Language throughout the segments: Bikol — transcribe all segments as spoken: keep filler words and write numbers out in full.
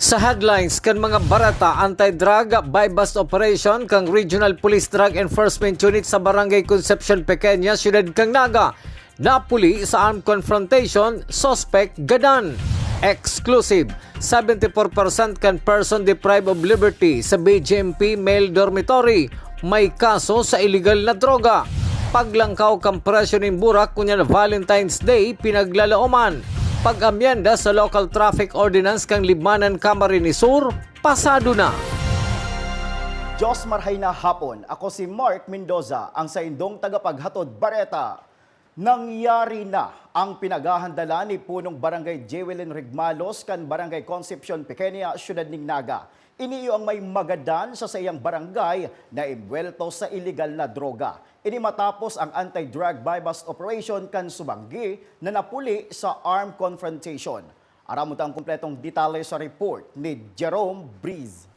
Sa headlines kan mga bareta, anti-drug buy-bust operation kan Regional Police Drug Enforcement Unit sa Barangay Concepcion Pequeña, Siyudad kan Naga, napuli sa armed confrontation, suspect gadan. Exclusive, seventy four percent kan person deprived of liberty sa B G M P male dormitory may kaso sa iligal na droga. Paglangkaw kan presyo nin burak ngunyan Valentine's Day pinaglalaoman. Pag-amyenda sa Local Traffic Ordinance kan Libmanan Camarines Sur, pasado na. Diyos marhay na hapon. Ako si Mark Mendoza, ang saindong tagapaghatod bareta. Nangyari na ang pinaghahandalan ni Punong Barangay Jewelyn Rigmalos kan Barangay Concepcion Pequeña, Siyudad nin Naga. Ini iyo ang may magadan sa saiyang barangay na imbwelto sa iligal na droga. Ini matapos ang anti-drug buy-bust operation kan subanggi na napuli sa armed confrontation. Aram mo ta ang kompletong detalye sa report ni Jerome Breeze.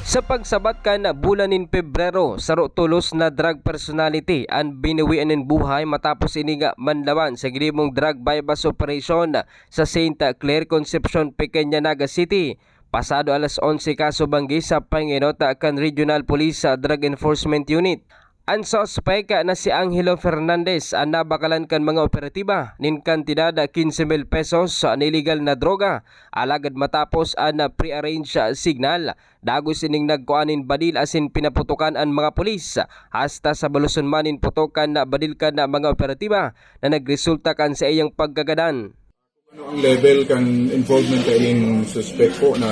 Sa pagsabat kan bulan nin Pebrero, saro tolos na drug personality an biniwian nin buhay matapos ini nga manlawan sa ginibong drug buy-bust operation sa Saint Clair, Concepcion, Pequeña, Naga City. Pasado alas onse kasubanggi sa pangenot kan Regional Police Drug Enforcement Unit. An suspek na si Angelo Fernandez an nabakalan kan mga operatiba nin kantidad na quince mil pesos na iligal na droga, alagad matapos an pre-arranged signal, dagos ining nagkua nin badil asin pinaputokan an mga pulis. Hasta sa baluson man nin putok kan badil kan mga operatiba na nagresulta kan saiyang pagkagadan. Ano ang level kan involvement kaining suspek po na,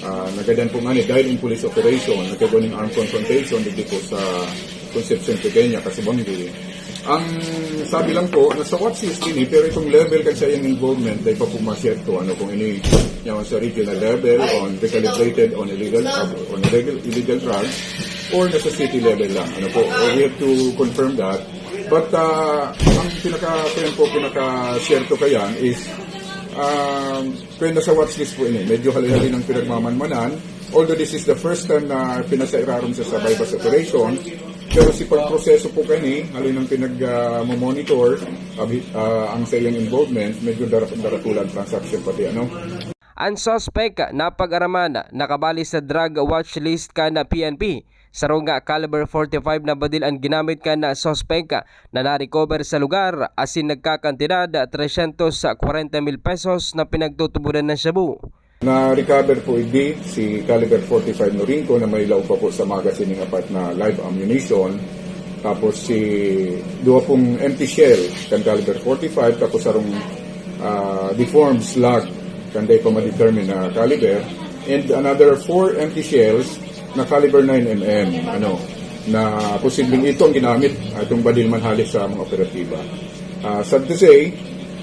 ah, nagadan po ngani dahil in police operation, nagkaigwa nin armed confrontation digdi po sa Concepcion Pequeña, Casubangui. Ang sabi lang po, nasa watch list ini, pero itong level kan saiyang involvement, dahil pa po masyerto, ano, kung ini yaon sa regional level, on recalibrated, on illegal, on illegal, illegal drugs, or nasa city level lang, ano po. We have to confirm that. But, ah, ang pinaka, kaya po, pinaka-share ko kayan is, um, kaya nasa watch list po ini. Medyo hali-hali ng pinagmamanmanan. Although this is the first time na pinasairarom siya sa buy-bust operation, pero si pagproseso po kani, hali ng pinag, ah, monitor, abi-, ah, ang sa iyang involvement, medyo dara-, daratula ang transaction pati ano. An suspek napag-araman, nakabali sa drug watch list kan P N P. Sarong caliber forty-five na badil an ginamit kan suspek na na-recover sa lugar, asin nagkakantidad trescientos cuarenta mil pesos na pinagtutubodan na shabu. Na-recover po idi si caliber forty-five Norinco na may laog pa po sa magazine ning apat na live ammunition. Tapos si duwa pong empty shell kan caliber forty-five, tapos sarong, ah, deformed slug kan dai pa ma-determine na caliber, and another four empty shells na caliber nine M M, ano, na posibleng ito ang ginamit, ah, itong badil man hali sa mga operatiba. Ah, sad to say,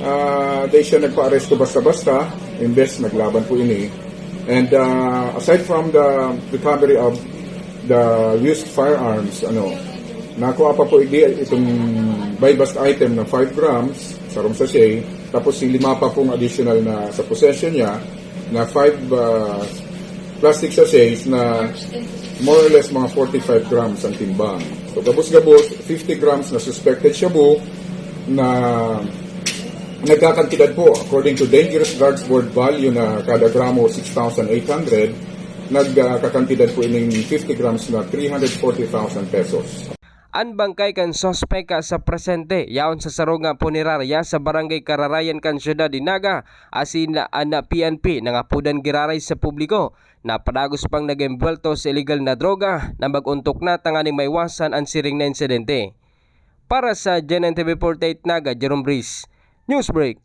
ah, dai siya nagpaaresto basta-basta, imbes naglaban po ini. And, ah, aside from the recovery of the used firearms, ano, nakuha pa po idi itong buy-bust item na five grams, sarong sachet, tapos si lima pa pong additional na sa possession niya, na five, ah, plastic sachets na more or less mga forty-five grams ang timbang. So, gabos-gabos, fifty grams na suspected shabu na nagkakantidad po, according to Dangerous Drugs Board value na kada gramo six thousand eight hundred, nagkakantidad po ining fifty grams na three hundred forty thousand pesos. An bangkay kan suspek sa presente yaon sa sarong punerarya sa Barangay Kararayan kan siyudad nin Naga, asin an P N P nangapodan giraray sa publiko na padagos pang nag-embuwelto sa iligal na droga na mag-ontok na tanganing maiwasan an siring na insidente. Para sa G N N T V forty-eight Naga, Jerome Breeze, Newsbreak.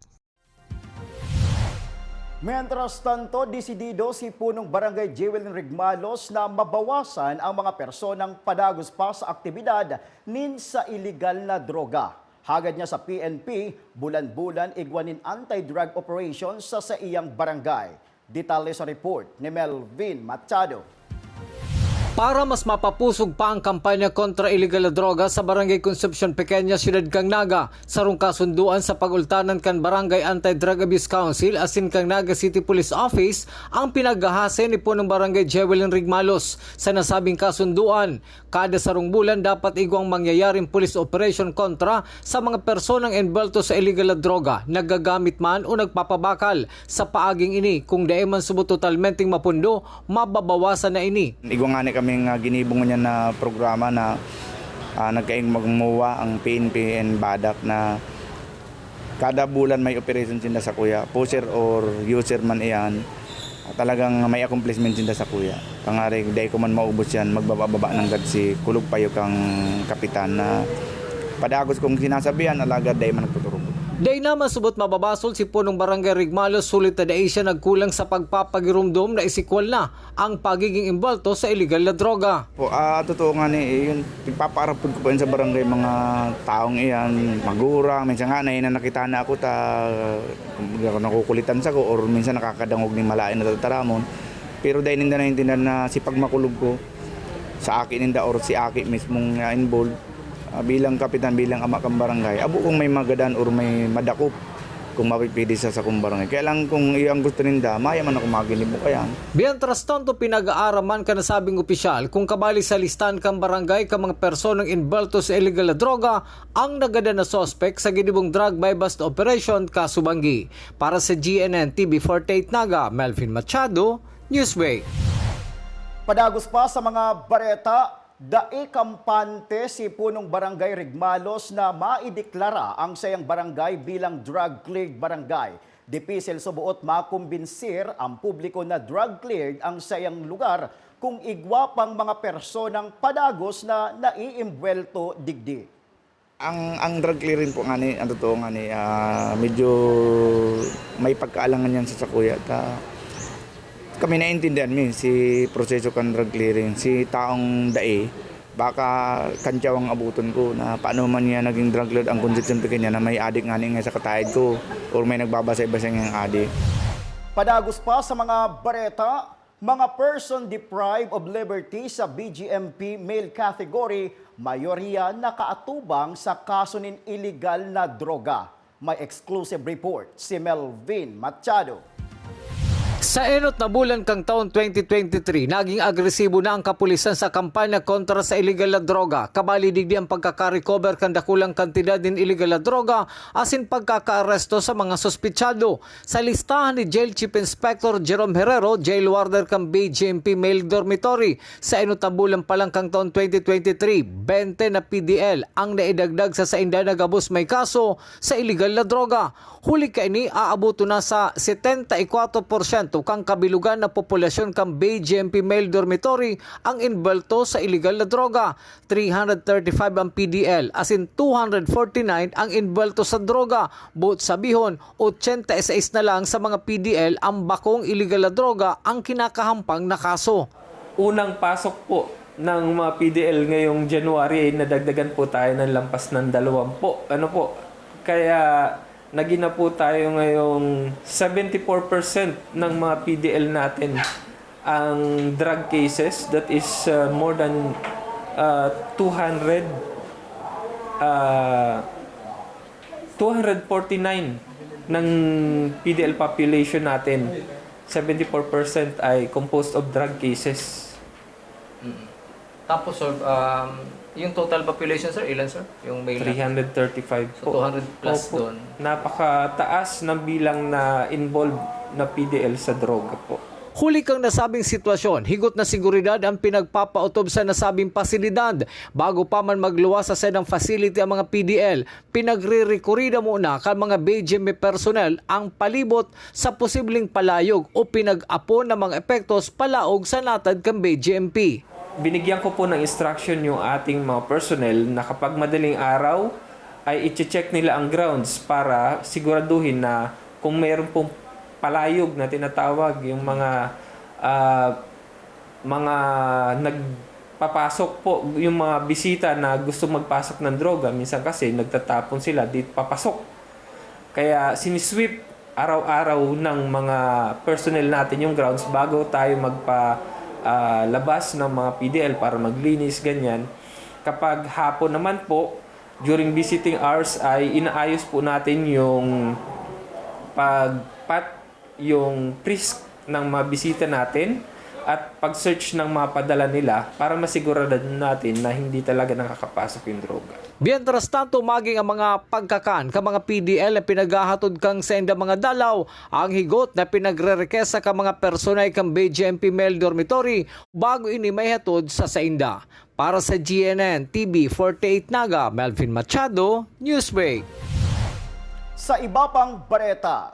Mientras tanto, desidido si Punong Barangay Jewel Rigmalos na mabawasan ang mga personang padagos pa sa aktibidad nin sa iligal na droga. Hagad niya sa P N P, bulan-bulan igwa nin anti-drug operation sa saiyang barangay. Detalye sa report ni Melvin Machado. Para mas mapapusog pa ang kampanya kontra iligal na droga sa Barangay Concepcion Pequeña, Siyudad kan Naga, sarong kasundoan sa pag-ultanan kan Barangay Anti-Drug Abuse Council asin kan Naga City Police Office ang pinaghahase ni Punong Barangay Jewelyn Rigmalos. Sa nasabing kasundoan, kada sarong bulan dapat igwang mangyayaring police operation kontra sa mga personang envuelto sa iligal na droga, naggagamit man o nagpapabakal. Sa paaging ini, kung dai man subot totalmenteng mapundo, mababawasan na ini. Igwa ngani kaming, ah, ginibo ngunyan na programa na, ah, nagkaigwa magmuwa ang P N P and BADAC na kada bulan may operation sinda sakuya, pusher or user man iyan, talagang may accomplishment sinda sakuya. Tangari, dai ko man maubos yan, magbaba-baba nanggad si kulog payo kang kapitan na padagos kong sinasabihan, alagad dai man nagtuturubod. Dai naman subot mababasol si Punong Barangay Rigmalos, sulit na dai siya nagkulang sa pagpapagirumdom na isikwal na ang pagiging imbolto sa iligal na droga. Po, ah, totoo nga ni, eh, yun, pagpapaarapod ko po yun sa barangay, mga taong iyan, magurang, minsan nga, na nakita na ako, ta, kumbaga, nakukulitan sa ko, or minsan nakakadangog ni malain na tataramon. Pero dahil ninda naintindihan na si pagmakulog ko, sa aki ninda or si aki mismong na involved, ah, bilang kapitan, bilang ama kan barangay, abo kung may magadan or may madakop kung mapipili sa sakong barangay. Kaya lang kung iyo ang gusto ninda, maya man ako maginibo kayan. Mientras tanto, pinag-aaraman kan nasabing opisyal kung kabali sa listahan kan barangay kan mga personang involved sa illegal na droga ang nagadan na suspek sa ginibong drug buy-bust operation, Kaso Banggi. Para sa G N N T V forty-eight Naga, Melvin Machado, Newsway. Padagos pa sa mga bareta, dai kampante si Punong Barangay Rigmalos na maideklara ang sayang barangay bilang drug-cleared barangay. Dipisil suboot makumbinsir ang publiko na drug-cleared ang sayang lugar kung igwa pang mga personang padagos na naiimbwelto digdi. Ang, ang drug clearing po ngani, ang totoo ngani, ah, medyo may pagkaalangan yan sa sakuya. Ta, kami naintindihan mi si proseso kan drug clearing. Si taong dai, baka kantyaw ang abuton ko na paano man niya naging drug lord ang kondisyon pa kanya na may adik ngani nga sa katahid ko or may nagbabasay-basay ngayang adik. Padagos pa sa mga bareta, mga person deprived of liberty sa B G M P male category, mayoriya nakaatubang sa kaso nin iligal na droga. May exclusive report si Melvin Machado. Sa enot na bulan kan taon twenty twenty-three, naging agresibo na ang kapulisan sa kampanya kontra sa iligal na droga. Kabali digdi ang pagkaka-recover kan dakulang kantidad nin iligal na droga asin pagkakaaresto sa mga suspetsado. Sa listahan ni Jail Chief Inspector Jerome Herrero, jail warder kan B G M P Male Dormitory, sa enot na bulan pa lang kan taon twenty twenty-three, bente na P D L ang naidagdag sa sainda na gabos may kaso sa iligal na droga. Huli kaini, aaboton na sa setenta y kuwatro porsyento kan kabilogan na populasyon kan B G M P Male Dormitory ang involto sa iligal na droga. Three hundred thirty-five ang P D L, asin two hundred forty-nine ang involto sa droga. Boot sabihon, ochenta y seis na lang sa mga P D L ang bakong iligal na droga ang kinakahampang na kaso. Unang pasok po ng mga P D L ngayong January ay nadagdagan po tayo ng lampas ng dalawampu. Ano po? Kaya naging na po tayo ngayong seventy-four percent ng mga P D L natin ang drug cases, that is, uh, more than, uh, two hundred, uh, two hundred forty-nine ng P D L population natin, seventy-four percent ay composed of drug cases. Mm. Tapos, sir, um, yung total population, sir, ilan, sir? Yung may three hundred thirty-five. So, po. Two hundred plus. Opo. Doon. Napakataas ng bilang na involved na P D L sa droga po. Huli kang nasabing sitwasyon, higot na seguridad ang pinagpapautob sa nasabing pasilidad. Bago pa man magluwas sa saidang facility ang mga P D L, pinagre-rekurida muna kan mga B G M P personnel ang palibot sa posibleng palayog o pinag-apon na mga epektos palaog sa natad kan B G M P. Binigyan ko po ng instruction yung ating mga personnel na kapag madaling araw ay i-check nila ang grounds para siguraduhin na kung mayroon pong palayog na tinatawag, yung mga, ah, mga nagpapasok po, yung mga bisita na gusto magpasok ng droga, minsan kasi nagtatapon sila, di papasok. Kaya sinisweep araw-araw ng mga personnel natin yung grounds bago tayo magpa-, ah, labas ng mga P D L para maglinis, ganyan. Kapag hapon naman po, during visiting hours, ay inaayos po natin yung pagpat-, yung frisk ng mga bisita natin at pag-search ng mga padala nila para masigurado natin na hindi talaga nakakapasok yung droga. Mientras tanto, maging ang mga pagkakan kan mga P D L na pinaghahatod kan saindang mga dalaw, ang higot na pinagre-requesta kan mga personay kan B G M P male dormitory bago ini maihatod sa sainda. Para sa G N N T V forty-eight Naga, Melvin Machado, Newsbreak. Sa iba pang bareta,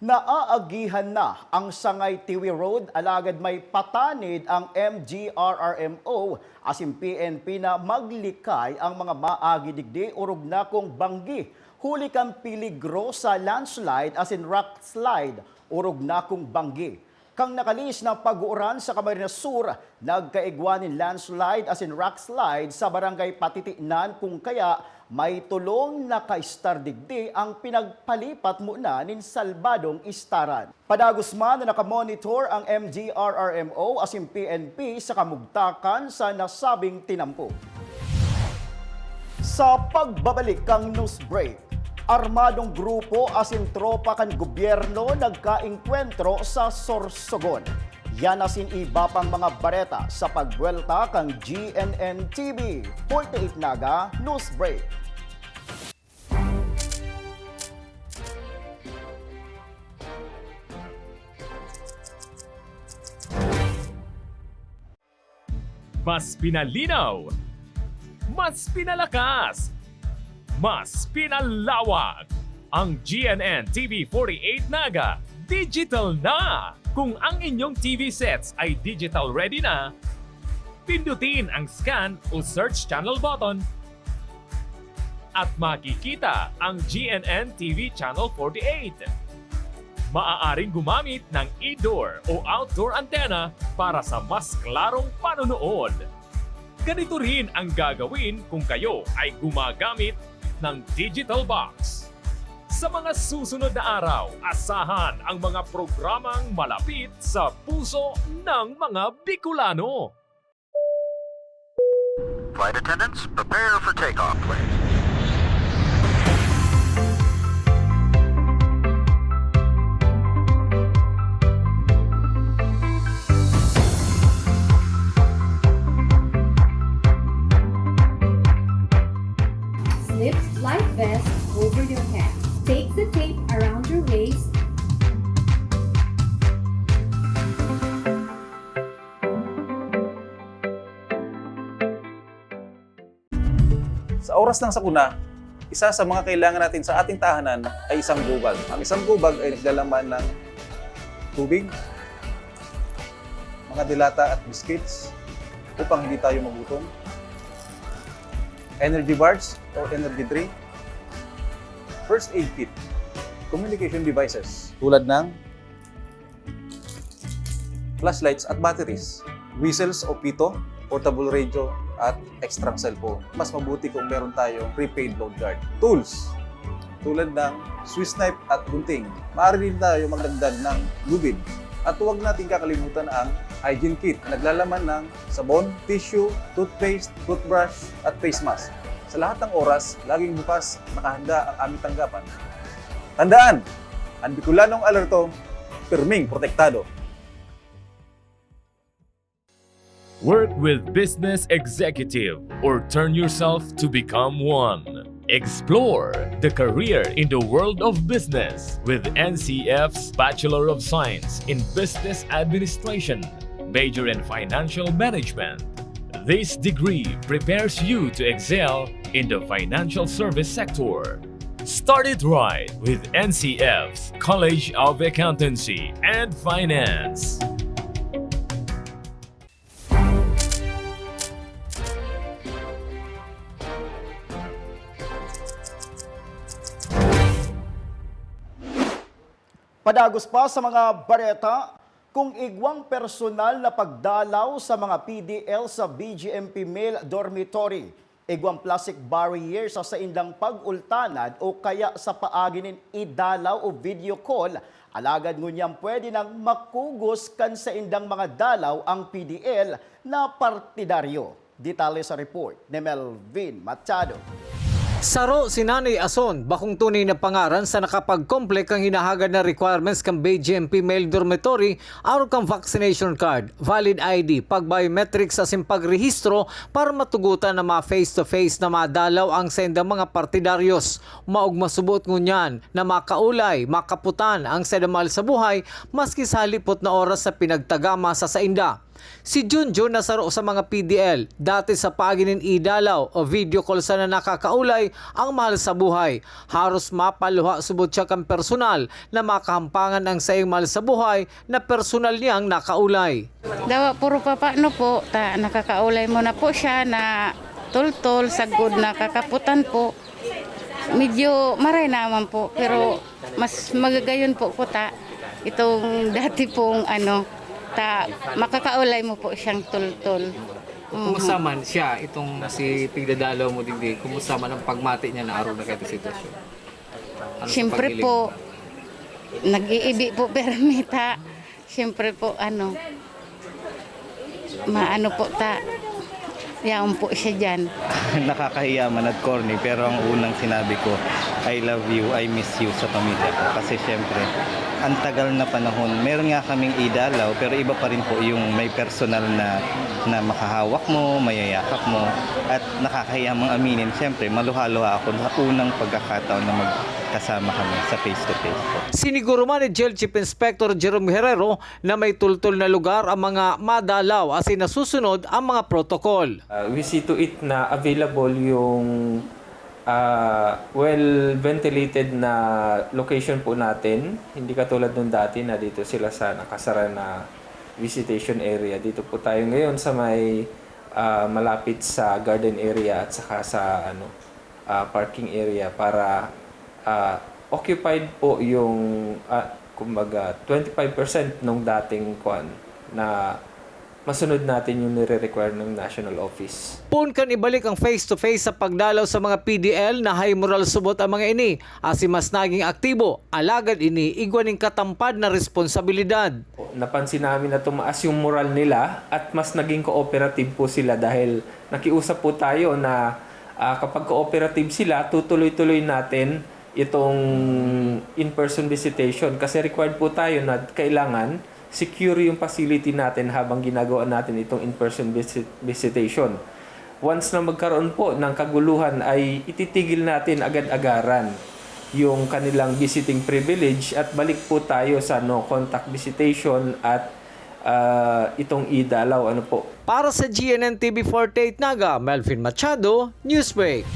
naaagihan na ang Sangay Tiwi Road, alagad may patanid ang M G R R M O asin P N P na maglikay ang mga maagi digdi orog na kung banggi, huli kan peligro sa landslide asin rock slide orog na kung banggi. Kan nakalihis na pag-uuran sa Camarines Sur, nagkaigwa nin landslide asin rock slide sa barangay Patitinan, kung kaya may tolong naka-estar digdi ang pinagpalipat muna nin salbadong estaran. Padagos man na nakamonitor ang M G R R M O asin P N P sa kamugtakan sa nasabing tinampo. Sa pagbabalik kan news break, armadong grupo asin tropa kan gobyerno nagkaengkwentro sa Sorsogon. Yan asin iba pang mga bareta sa pagbuwelta kan G N N T V forty-eight Naga News Break. Mas pinalinaw, mas pinalakas, mas pinalawak. Ang G N N T V forty-eight Naga, digital na! Kung ang inyong T V sets ay digital ready na, pindutin ang scan o search channel button at makikita ang G N N T V Channel forty-eight. Maaaring gumamit ng indoor o outdoor antenna para sa mas klarong panonood. Ganito rin ang gagawin kung kayo ay gumagamit ng digital box. Sa mga susunod na araw, asahan ang mga programang malapit sa puso ng mga Bicolano. Flight attendants, prepare for takeoff, please. Slip life vest over your head. Take the tape around your waist. Sa oras ng sakuna, isa sa mga kailangan natin sa ating tahanan ay isang gubag. Ang isang gubag ay naglalaman ng tubig, mga delata at biscuits upang hindi tayo magutom, energy bars or energy drink, first aid kit, communication devices tulad ng flashlights at batteries, whistles o pito, portable radio, at extrang cellphone. Mas mabuti kung meron tayong prepaid load guard. Tools, tulad ng Swiss knife at gunting. Maaari rin tayo magdagdag ng lubid. At huwag nating kakalimutan ang hygiene kit na naglalaman ng sabon, tissue, toothpaste, toothbrush, at face mask. Sa lahat ng oras, laging bukas, nakahanda ang aming tanggapan. Tandaan, ang Bicolanong alerto, pirming protektado. Work with Business Executive or turn yourself to become one. Explore the career in the world of business with N C F's Bachelor of Science in Business Administration, major in Financial Management. This degree prepares you to excel in the financial service sector. Start it right with N C F's College of Accountancy and Finance. Padagos pa sa mga bareta, kung igwang personal na pagdalaw sa mga P D L sa B G M P male dormitory, Igwang plastic barrier sa saindang pag-ultanan o kaya sa paagi nin idalaw o video call, alagad ngunyan pwede nang makugos kan saindang mga dalaw ang P D L na partidaryo. Detalye sa report ni Melvin Machado. Saro si Nanay Ason, bakong tunay na pangaran sa nakapag-comply kan hinahagad na requirements kan B J M P male dormitory, arog kan vaccination card, valid I D, pag-biometrics asin pagrehistro para matugotan na ma-face-to-face na madalaw ang saindang mga partidaryos. Maogma subot ngunyan na makaulay, makaputan ang saindang mahal sa buhay maski sa halipot na oras sa pinagtagama sa sainda. Si Junjun na saro sa mga P D L, dati sa paagi nin idalaw o video call sana nakakaulay ang mahal sa buhay. Haros mapaluha subot siya kan personal na makahampangan ang saiyang mahal sa buhay na personal niyang nakaulay. Dawa puro papano po, ta nakakaulay mo na po siya na tultol, sagkod na kakaputan po. Medyo maray naman po, pero mas magagayon po ko ta itong dati pong ano, ta makakaulay mo po siyang tultol. Kumusta man siya, itong si pigdadalaw mo digdi, kumusta man ang pagmati niya na arog na kaito sitwasyon? Ano sa Siyempre pagdiling po, mo? Nag-iibi po permi ta. Siyempre po, ano, maano po ta, yaon po siya dyan. Nakakahiya man at corny, pero ang unang sinabi ko, "I love you, I miss you" sa pamilya ko. Kasi siyempre, ang tagal na panahon, meron nga kaming idalaw, pero iba pa rin po yung may personal na, na makahawak mo, mayayakap mo, at nakakahiya mang aminin, siyempre, maluha-luha ako sa unang pagkakataon na magkasama kami sa face-to-face po. Siniguro man ni Jail Chief Inspector Jerome Herrero na may tultol na lugar ang mga madalaw asin nasusunod ang mga protocol. Ah, we see to it na available yung, ah, well ventilated na location po natin. Hindi katulad nung dati na dito sila sa nakasara na visitation area. Dito po tayo ngayon sa may, ah, malapit sa garden area at saka sa, ano, ah, parking area para, ah, occupied po yung, ah, kumbaga, twenty-five percent nung dating kwan na masunod natin yung nire-require ng national office. Poon kan ibalik ang face-to-face sa pagdalaw sa mga P D L na high moral subot ang mga ini, asin mas naging aktibo, alagad ini igwa nin katampad na responsabilidad. Napansin namin na tumaas yung moral nila at mas naging cooperative po sila dahil nakiusap po tayo na, ah, kapag cooperative sila, tutuloy-tuloy natin itong in-person visitation kasi required po tayo na kailangan secure yung facility natin habang ginagawa natin itong in-person visit-, visitation. Once na magkaroon po ng kaguluhan ay ititigil natin agad-agaran yung kanilang visiting privilege at balik po tayo sa no contact visitation at, ah, itong idalaw. Ano po? Para sa G N N T V forty-eight Naga, Melvin Machado, Newsbreak.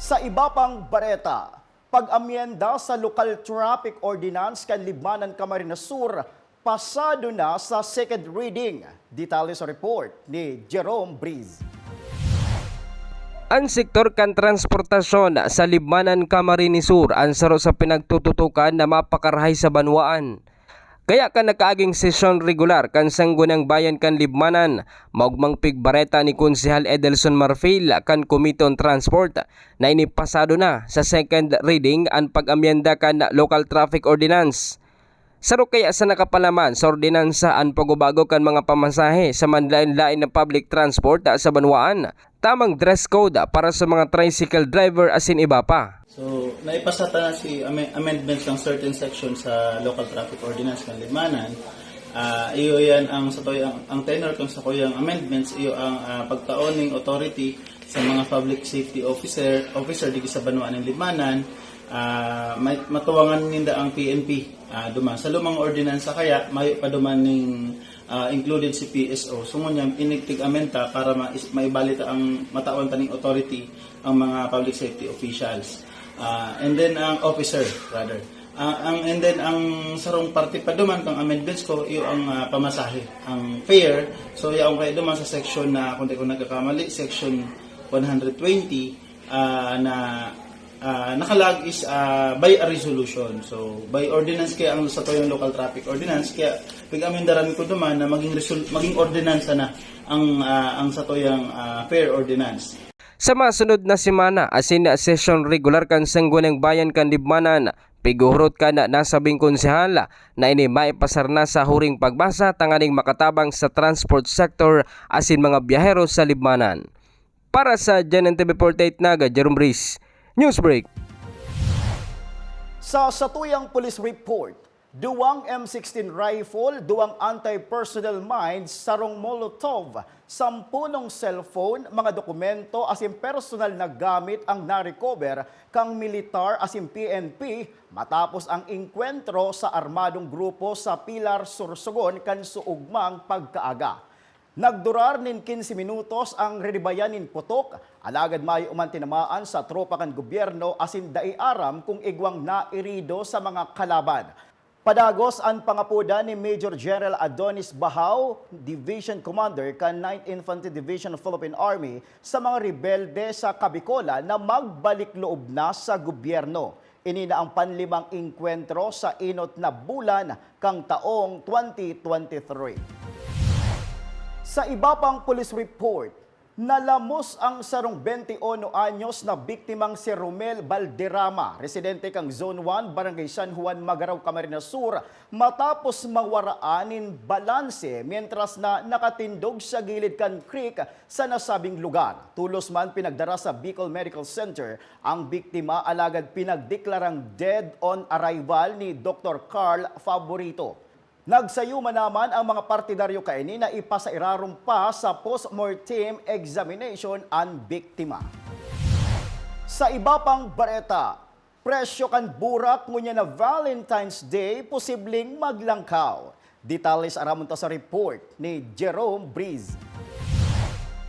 Sa iba pang bareta, pag-amyenda sa Local Traffic Ordinance kan Libmanan, Camarines Sur, pasado na sa second reading. Detalye sa report ni Jerome Breeze. An sektor kan transportasyon sa Libmanan, Camarines Sur an saro sa pinagtututukan na mapakarahay sa banwaan. Kaya kan nakaaging sesyon regular kan Sangguniang Bayan kan Libmanan, maogmang pigbareta ni Konsehal Edelson Marfil kan Committee on Transport na ini pasado na sa second reading an pag-amyenda kan Local Traffic Ordinance. Saro kaya sa nakapalaman sa ordinansa an pagbabago kan mga pamasahe sa manlaen-laen na public transport sa banwaan, tamang dress code para sa mga tricycle driver asin iba pa. So, naipasa ta na si ame-, amendments ng certain sections sa Local Traffic Ordinance ng Libmanan. Ah, iyo yan ang sa ang, ang tenor kung sa kuyang amendments, iyo ang, ah, pagtaon ng authority sa mga public safety officer, officer dito sa banwaan ng Libmanan, ah, may, matuwangan ninda ang P N P. Ah, duman. Sa lumang ordinansa kaya, mayo pa duman ning, ah, included si P S O. So, ngunyan, inigtig-amend ta para ma-, is-, maibali ta ang matawan ta ning authority ang mga public safety officials. Ah, and then, ang officer, rather. Ah, ang, and then, ang sarong parte pa duman kang amendments ko, iyo ang, ah, pamasahe, ang fare. So, yaon kaya duman sa section na, kung di ko nagkakamali, section one hundred twenty, ah, na, ah, nakalag is, ah, by a resolution. So, by ordinance kaya ang sa tuyang local traffic ordinance, kaya pag-amendaran ko duman na maging resol-, maging ordinansa na ang, ah, ang sa tuyang, ah, fare ordinance. Sa masunod na semana, asin sesyon regular kan Sangguniang Bayan kan Libmanan, pighuhurot kan nasabing konsehal na ini maipasar na sa huring pagbasa tanganing makatabang sa transport sector asin mga biyahero sa Libmanan. Para sa G N N T V forty-eight Naga, Jerome Breeze, Newsbreak. Sa satuyang police report, duwang M sixteen rifle, duwang anti-personnel mines, sarong Molotov, sampunong cellphone, mga dokumento asin personal na gamit ang na-recover kan militar asin P N P matapos ang engkwentro sa armadong grupo sa Pilar, Sorsogon kan suugmang pagkaaga. Nagdurar nin quince minutos ang rinibayan nin putok, alagad mayo man tinamaan sa tropa kan gobyerno asin dai aram kung igwang nairido sa mga kalaban. Padagos an pangapodan ni Major General Adonis Bahao, Division Commander kan Ninth Infantry Division of Philippine Army, sa mga rebelde sa Kabikolan na magbalik loob na sa gobyerno. Ini na ang panlimang engkwentro sa enot na bulan kan taong twenty twenty-three. Sa iba pang police report, nalamos ang sarong twenty-one anyos na biktimang si Romel Valderrama, residente kan Zone one, Barangay San Juan, Magarao, Camarines Sur, matapos mawaraan nin balanse mientras na nakatindog sa gilid kan creek sa nasabing lugar. Tolos man pinagdara sa Bicol Medical Center ang biktima, alagad pinagdeklarang dead on arrival ni Doktor Carl Favorito. Nagsayuma naman ang mga partidaryo kaini na ipasairarom pa sa post-mortem examination an biktima. Sa iba pang bareta, presyo kan burak ngunyan na Valentine's Day posibleng maglangkaw. Detalye sa aramon ta sa report ni Jerome Breeze.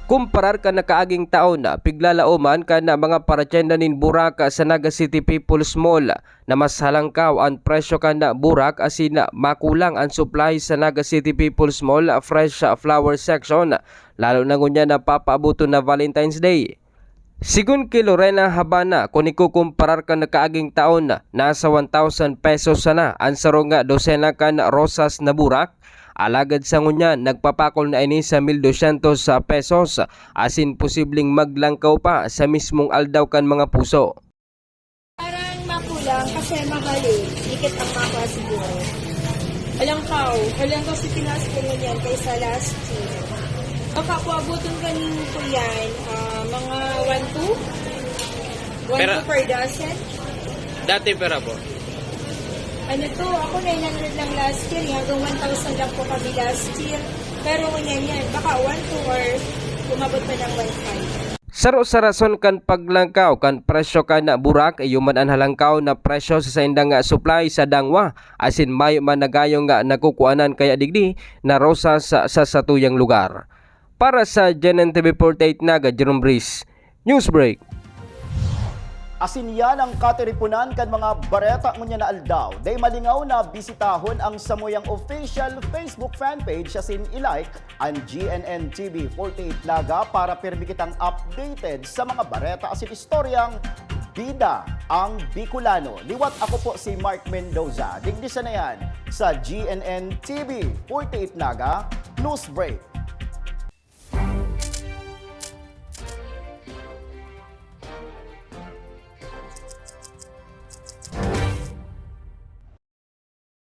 Kumparar kan nakaaging taon, piglalaoman kan mga paratyenda nin burak sa Naga City People's Mall na mas halangkaw an presyo kan burak asin makulang an supply sa Naga City People's Mall Fresh Flower Section, lalo na ngunyan na papaaboton na Valentine's Day. Sigon ki Lorena Habana, kun ikukumparar kan nakaaging taon, nasa one thousand pesos sana an saro nga dosena kan rosas na burak, alagad sa ngunyan nagpapakol na ini sa mil dosyentos pesos, asin posibleng maglangkaw pa sa mismong Aldaw kan mga Puso. Parang makulang kasi mahal eh. Dikit ang makuha siguro. Halangkaw. Halangkaw sa Pinas po ngunyan kaysa last year. Baka po abutin kanino po yan, ah, mga one two? One Pero- two per dozen? Dati pera po. Ano to? Ako nine hundred lang last year. Hanggang one thousand lang po kami last year. Pero ngunyan yan. Baka one two or umabot pa ng one five. Saro sa rason kan paglangkaw kan presyo kan burak, iyo man an halangkaw na presyo sa saindang supply sa dangwa, asin mayo man nagayong nakukuanan kaya digdi na rosas sa, sa satuyang lugar. Para sa G N N T V forty-eight Naga, Jerome Breeze, Newsbreak. Asin yan ang katiriponan kan mga bareta ngunyan na aldaw. Dai malingaw na bisitahon ang samuyang official Facebook fanpage asin i-like an G N N T V forty-eight Naga para pirmi kitang updated sa mga bareta asin istoryang bida ang Bicolano. Liwat ako po si Mark Mendoza. Digdi sana yan sa G N N T V forty-eight Naga Newsbreak.